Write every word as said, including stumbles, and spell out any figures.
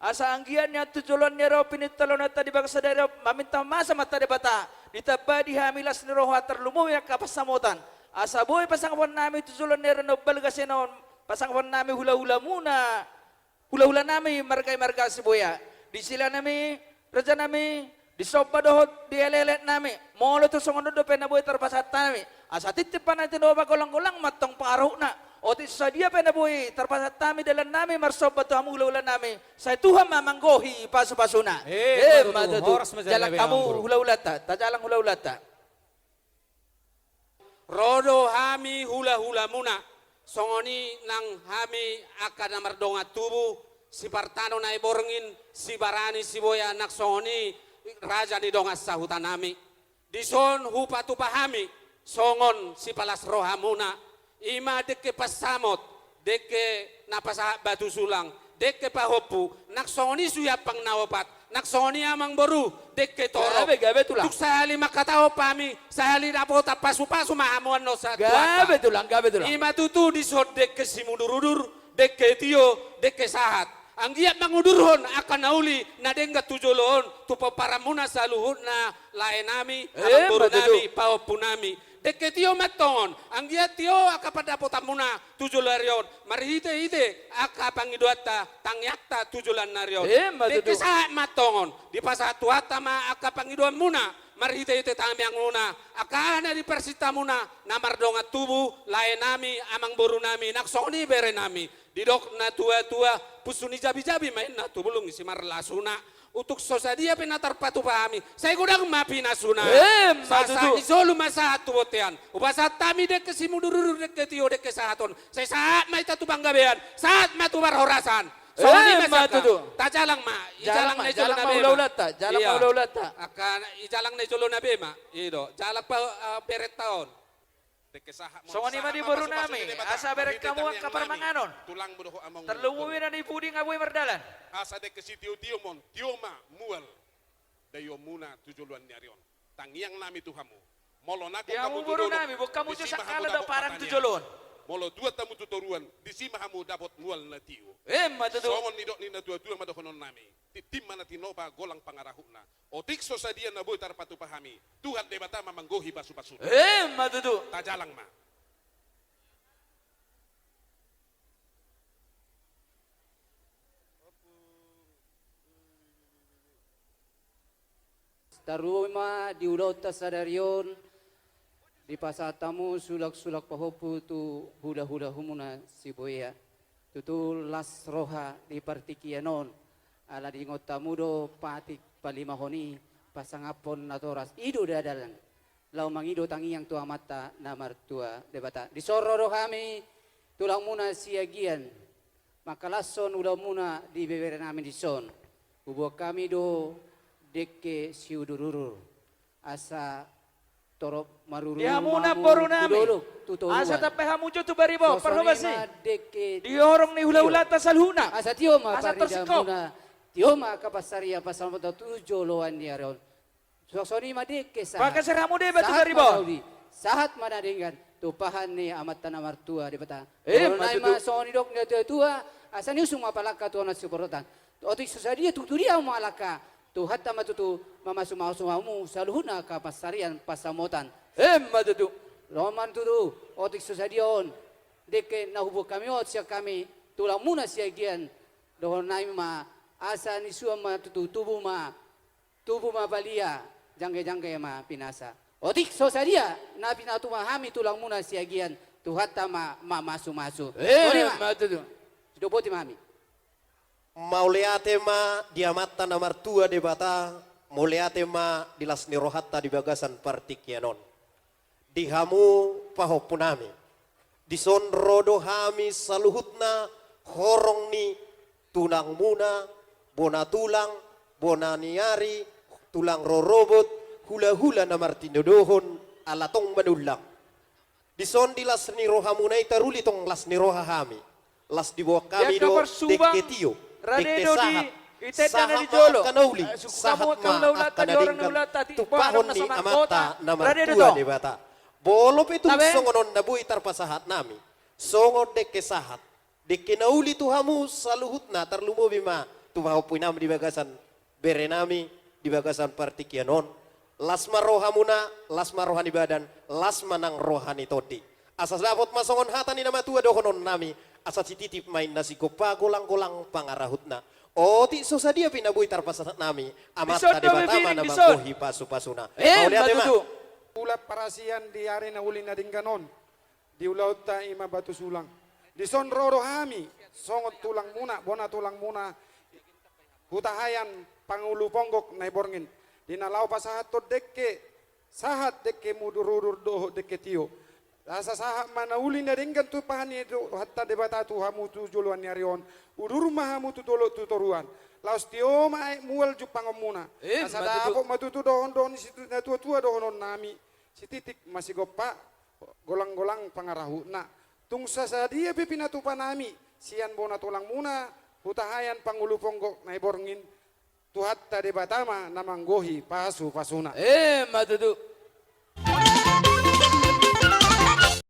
Asa anggiat nian tu joloan ni ari on pinintolonta di bagasan ari on, maminta masa ma tu Debata, ditamba di hami las ni roha tarlumobi angka pansamotan. Asa boi pasangaphon nami tu joloan ni ari na umbalga sian on, pasangaphon nami hulahulamuna, hulahula nami marga i marga Sibuea. Di sila nami, raja nami, di somba dohot di elekelek nami, molo tung songon on dope na boi tarpasahat hami, asa titip ma na tinopa, golanggolang ma antong pangarahutna. Otik so sadia pe na boi tarpasahat hami dalan nami marsomba tu hamu hulahula nami, sai Tuhan ma manggohi pasupasuna. Eh, eh, ma tutu. Horas ma jala jalang hamu hulahulanta, tajalang hulahulanta. Ro do hami hulahulamuna, songon i nang hami angka na mardongan tubu, sipartano nai borngin, sibarani Siboya, nang songon i raja ni dongan sahuta nami. Dison hupatupa hami songon sipalas rohamuna, i ma dengke pansamot, dengke na pasahat batu sulang, dengke pahompu, nang songon i suhi ampang na opat, nang songon i amang boru, dengke torop. Gabe, gabe, Tulang. Tung sahali mangkatahon hami, sahali dapotan pasupasu ma hamu annon sahat tu hami. Gabe, Tulang, gabe, Tulang. I ma tutu dison dengke simudurudur, dengke tio, dengke sahat. Anggiat mangudurhon angka na uli na denggan tu jolo on, tu pomparanmuna saluhutna, lae nami, eh, amang boru nami, pahompu nami. Dengke tio ma antong on, anggiat tio angka pandapotanmuna tu jolo ari on, marhitehite angka pangidoanta, tangiangta tu joloan ni ari on. Eh, ma tutu. Dengke sahat ma antong on, dipasahat Tuhanta ma angka pangidoanmuna, marhitehite tangiangmuna, angka aha na di parsintamuna, na mardongan tubu, lae nami, amang boru nami, nang songon i bere nami. Didok natuatua, punsu ni jabijabi ma inna tu bulung ni simarlasuna. Otik so sadia pe na tarpatupa hami, sai godang ma pinasuna. Eh, ma tutu. Sahat ni solu ma sahat tu bontean. Hupasahat hami dengke simudurudur, dengke tio, dengke sahat on, sai sahat ma hita tu panggabean, sahat ma tu parhorasan. Songon i ma, eh, ma tutu. Tajalang ma. Jalang ma, ijalang na i jolo, jalang na ma be ma hulahulanta, jalang ma, iya, hulahulanta. Angka ijalang na i jolo na be ma. I do, jalang pa, eh, berenta on. Dengke sahat ma on. Songon i ma di boru nami, asa bereng hamu angka parmanganon. Tulang, boru dohot amang, tarlumobi na di pudi nga boi mardalan. Asa dengke sitiotio ma on, tio ma mual daionmuna tu joloan ni ari on. Tangiang nami tu hamu, molo nangkok hamu tu dolok, boan hamu jo sangkalo dohot parang tu jolo on. Molo tuat hamu tu toruan, disi ma hamu dapot mual na tio. Eh, ma tutu. Songon nidok ni natuatua ma dohonon nami. Tintin ma na tinopa, golang pangarahutna. Otik so sadia na boi tarpatupa hami, Tuhan Debata ma manggohi pasupasuna. Eh, ma tutu. Tajalang ma. Tarlumobi ma di ulaonta sadari on, dipasahat hamu sulangsulang pahompu tu hulahula hamuna Siboea. Tutu las roha di partingkian on, ala diingot hamu do patik palimahon i, pasangaphon natoras, i do dalan laho mangido tangiang tu Amanta na martua Debata. Dison ro do hami tulangmuna Siagian, mangkalashon ulaonmuna di bebere nami dison. Huboan hami do dengke siudurudur, asa torop marururu ma hamu tu dolok, tu toruan. Di hamuna boru nami, asa tampe hamu jo tu bariba on, parhobas i. Di horong ni hulahulanta saluhutna. Asa tio ma parnidamuna, tio ma angka pansarian pansamotan tu joloan ni ari on. Songon i ma dengke sahat. Pangkaser hamu deba tu bariba on. Sahat ma na uli, sahat ma na denggan, tumpahan ni Amanta na martua Debata. Eh, ma tutu. Songon i didok ni natuatua, asa niusung ma palangka tu onan siporrotan. Otik so sadia tutu dia ma langka, Tuhanta ma tutu mamasumasu hamu saluhutna angka pansarian pansamotan. Eh, ma tutu. Lomo ma tutu, otik so sadia on dengke na huboan hami on sian hami tulangmuna Siagian, dohonon nami ma, asa nisuan ma tutu, tubu ma, tubu ma balia, janggejangge ma pinasa. Otik so sadia na pinatupa hami tulangmuna Siagian, Tuhanta ma mamasumasu. Eh, ma tutu. Songon i ma. Sidok boti ma hami. Mauliate ma di Amanta na martua Debata, mauliate ma di las ni rohanta di bagasan partingkian on. Di hamu pahompu nami, dison ro do hami saluhutna horong ni tulangmuna, bona tulang, bona ni ari, tulang rorobot, hulahula na martinodohon, ala tong manullang. Dison di las ni rohamuna i taruli tong las ni roha hami. Las diboan hami do dengke tio, dengke sahat. Sahat ma angka na uli, sahat ma angka na denggan, tumpahon ni Amanta na martua Debata. Molo pe tung songon on na boi tarpasahat nami, songon dengke sahat, dengke na uli tu hamu saluhutna, tarlumobi ma tu pahompunami di bagasan berenami di bagasan partingkian on. Las ma rohamuna, las ma roha ni badan, las ma nang roha ni tondi. Asa dapot ma songon hata ni na matua dohononnami, asa sititip ma inna sigompa, golanggolang pangarahutna. Otik so sadia pe na boi tarpasahatnami, Amanta Debata ma na manggohi pasupasuna. Mauliate ma. Ulaon parasian di ari na uli na denggan on. Di ulaonta i ma Batu Sulang. Dison ro do hami songon tulangmuna, bona tulangmuna, Hutahaean Pangulu Ponggok Naiborngin. Di na laho pasahathon dengke, sahat dengke mudurudur dohot dengke tio. Asa sahat ma na uli na denggan tu pahan ni Tuhanta Debata tu hamu tu joloan ni ari on. Udur ma hamu tu dolok tu toruan. Laos tio ma aek mual jumpangonmuna. Asa dapot ma tutu dohondohon ni situtu na tuatua dohononnami. Sititip ma sigompa, golanggolang pangarahutna. Tung so sadia pe pinatupanami sian bona tulangmuna, Hutahaean Pangulu Ponggok Naiborngin, Tuhanta Debata ma na manggohi pasupasuna. Emma tutu.